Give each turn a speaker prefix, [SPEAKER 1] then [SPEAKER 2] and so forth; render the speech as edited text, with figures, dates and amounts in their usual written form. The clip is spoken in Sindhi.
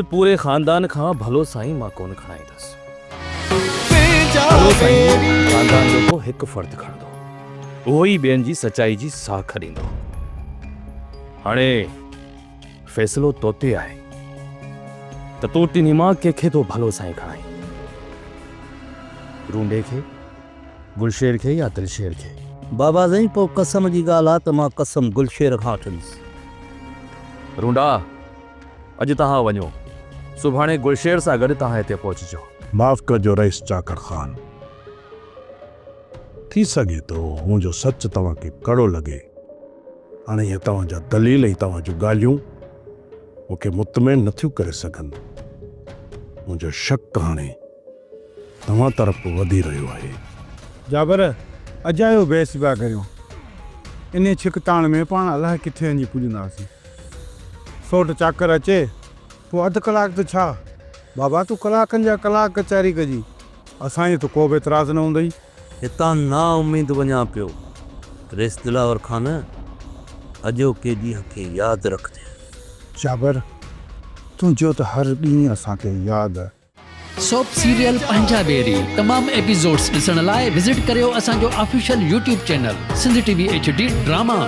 [SPEAKER 1] پوري خاندان کان ڀلو سائين مان ڪونه کڻائيندس. ڀلو سائين خاندان جو ڪو هڪ فرد کڻندو. اهو ئي ٻين جي سچائي جي ساک ڏيندو. هاڻي فيصلو توتي آهي ته تون ٽنهي مان ڪنهن کي ٿو ڀلو سائين کڻائين. رونڊي کي، گلشير کي يا دلشير کي؟
[SPEAKER 2] بابا سائين پوء قسم جي ڳالهه آ ته مان قسم گلشير کان وٺندس.
[SPEAKER 1] رونڊا! اڄ توهان وڃو، سڀاڻي گلشير سان گڏ توهان هتي پهچجو.
[SPEAKER 3] معاف ڪجو رئيس چاڪر خان. ٿي سگهي ٿو منهنجو سچ توهان کي ڪڙو لڳي. هاڻي اهي توهان جا دليل ۽ توهان جون ڳالهيون مون کي مطمئن نٿيون ڪري سگهن. منهنجو شڪ هاڻي توهان طرف وڌي رهيو آهي.
[SPEAKER 4] جابر، اجايو بحث پيا ڪريون. انهيء ڇڪتاڻ ۾ پاڻ الائي ڪٿي وڃي پڄنداسين. سوٽ چاڪر اچي، پوء اڌ ڪلاڪ ته ڇا، بابا تون ڪلاڪن جا ڪلاڪ ڪچهري ڪجي، اسان جي ته ڪو به اعتراض نه هوندئي.
[SPEAKER 2] هتان نااميد وڃان پيو. رئيس دلاور خان، اڄوڪي ڏينهن کي ياد رکجانء.
[SPEAKER 4] جابر، تنهنجو ته هر ڏينهن اسان کي ياد.
[SPEAKER 5] سوپ سيريل پنهنجا بيري تمام ايپيسوڊس ڏسڻ لاء وزٽ ڪريو اسان جو official YouTube channel Sindh T V H D drama.